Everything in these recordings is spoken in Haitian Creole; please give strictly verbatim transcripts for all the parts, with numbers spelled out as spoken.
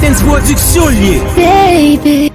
Prince Production l ye. Baby.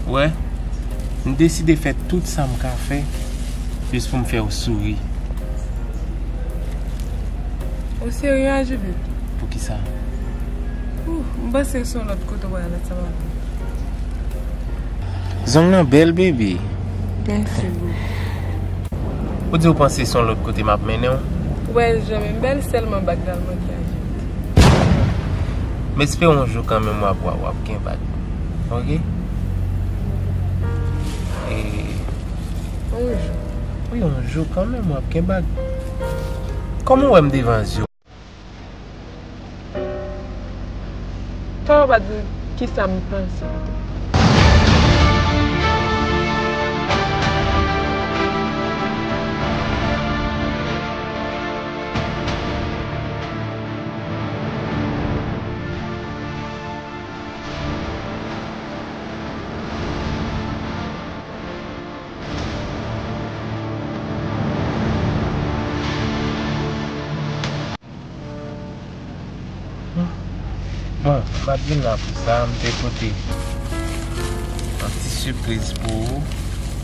Wè, m deside fè tout sa m ka fè jis pou m fè w souri. Ou serye a, Jibit? Poukisa? Ouh, m panse se yon lòt kote w pral ansanm avè m. Zong nan bèl, baby. Mèsi, boo. Ou di ou panse se yon lòt kote m ap mennen w? Ou wè l jan menm bèl, sèlman bag la l manke a, Jibit. M espere yon jou kanmenm w ap, w ap, w ap gen bag. Oke? E yon jou. Wi, yon jou kanmenm w ap gen bag. Kòman w wè m devan zye w? Sa w pa di m kisa m panse. Bon, m pa t vin la pou sa, m te pote yon ti sipriz pou ou.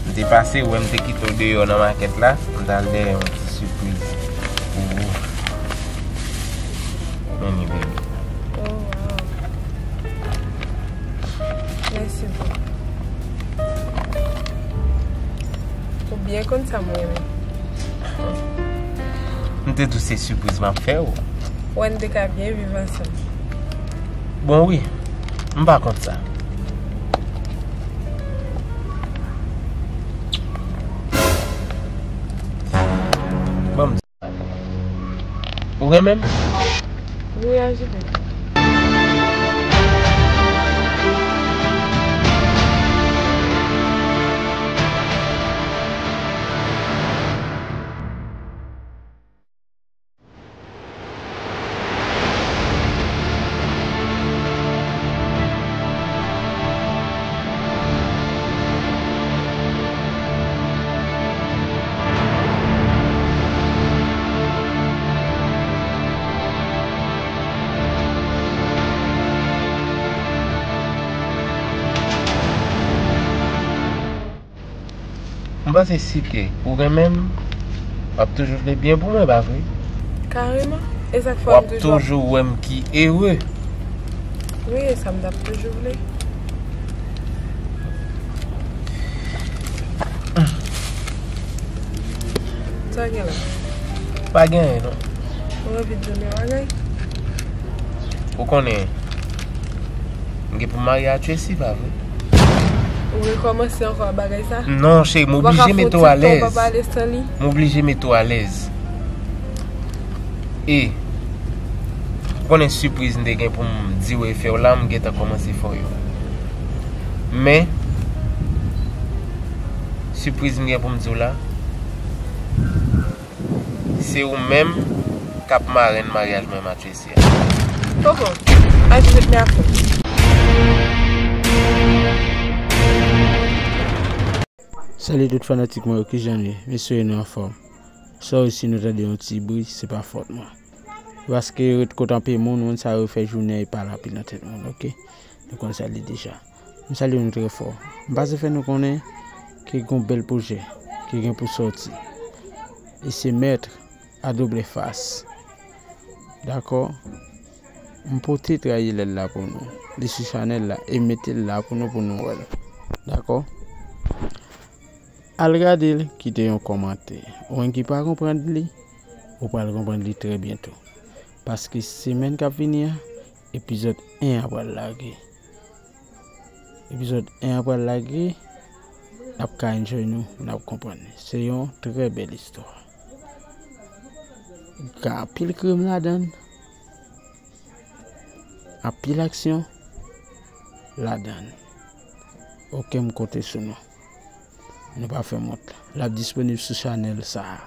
M te pase, ou wè m te kite w deyò nan makèt la, m t al dèyè yon ti sipriz pou ou. Men li, baby. Oh, wow. Mèsi, boo. Ou byen konn sa m renmen. M te di w se sipriz m ap fè w. Wè n te ka byen viv ansanm. Bon, wi. M pa kont sa. Bon, ou renmen m? Wi, aji bebe. M panse si ke ou renmen m, w ap toujou vle byen pou mwen, pa vre? Kareman. E sa k fè w ap toujou wè m ki ere. Wi, e sa m t ap toujou vle. Sa gen la? Pa gen anyen, non. Ou anvi di m yon bagay? Ou konnen, m gen pou m marye a Tracy, pa vre? Ou rekòmanse ankò ak bagay sa? Non, cheri, m oblije mete w alèz. Ou pa ka fè yon ti tan w pa pale san li? M oblije mete w alèz. E, ou konnen sipriz m te gen pou m di w e fè w la, m gentan kòmanse fè w yo. Men, sipriz m gen pou m di w la, se ou menm k ap marenn maryaj mwen, Matye. Koko, aji ritme a fon. Salut tout fanatik mwen yo, kijan nou ye? M espere nou anfòm. Sa osi nou tande yon ti bri, se pa fòt mwen. Paske ret kote anpe moun, moun sa yo fè jounen e pale anpil nan tèt moun, oke? Nou konn sa li deja. M salye nou trè fò. M pase fè nou konnen ke gon bèl pwojè ki gen pou sòti. E se Maître à double face. Dakò? M pote trailer la pou nou. Li sou chanèl la e mete l la pou nou, pou nou wè l. Dakò? Al gade l, kite yon kòmantè. Ou menm ki pa konprann li, ou pral konprann li trè byento. Paske semèn k ap vini an, epizòd en an pral lage. Epizòd en an pral lage, n ap ka enjoy nou, n ap konprann. Se yon trè bèl istwa. Gen anpil krim ladan l, anpil aksyon ladan l. Oke, m konte sou nou. Nou pa fè m wont. L ap disponib sou chanèl sa a.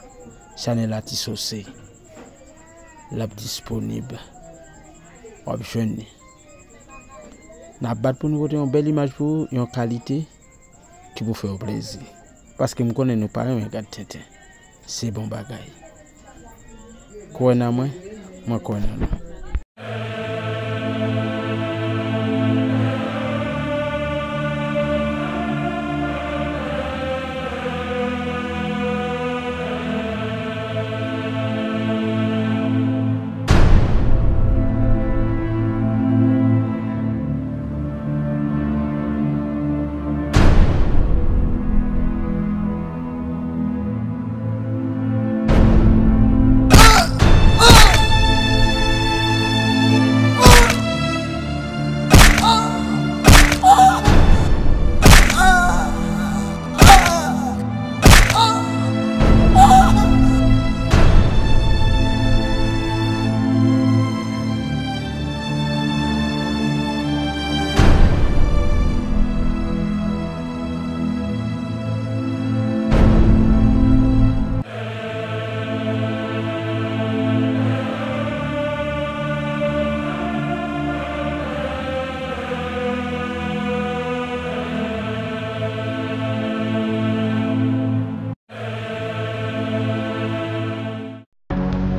Chanèl Atis Ose. L ap disponib. W ap jwenn li. N ap bat pou nou pote yon bèl imaj pou ou, yon kalite ki pou fè w plezi. Paske m konnen nou pa renmen gad tenten. Se bon bagay. Kwè nan mwen, mwen kwè nan nou.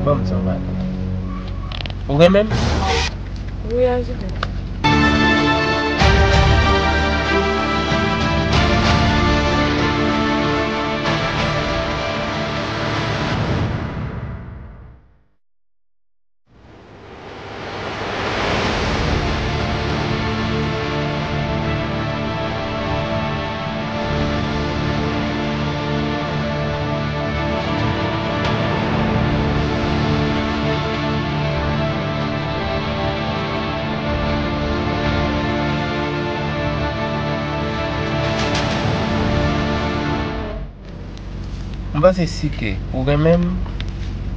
Ban m di w yon bagay. Ou renmen m? Wi, ajoute. M panse si ke ou renmen m,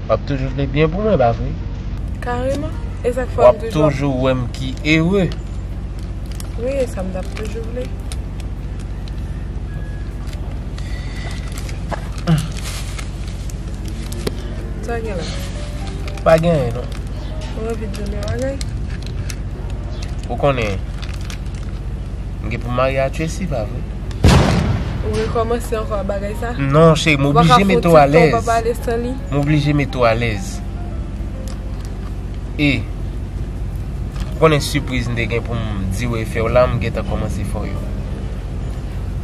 w ap toujou vle byen pou mwen, pa vre? Kareman. E sa k fè w ap toujou wè m ki ere. Wi, e sa m t ap toujou vle. Sa gen la? Pa gen anyen, non. Ou anvi di m yon bagay? Ou konnen, m gen pou m marye a Tracy, pa vre? Ou rekòmanse ankò ak bagay sa? Non, cheri, m oblije mete w alèz. Ou pa ka fè yon ti tan w pa pale san li? M oblije mete w alèz. E, ou konnen sipriz m te gen pou m di w e fè w la, m gentan kòmanse fè w yo.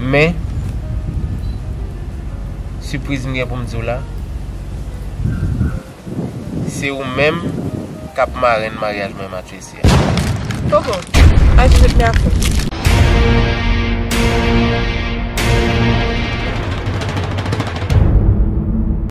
Men, sipriz m gen pou m di w la, se ou menm k ap marenn maryaj mwen, Matye. Koko, ajoute m afè.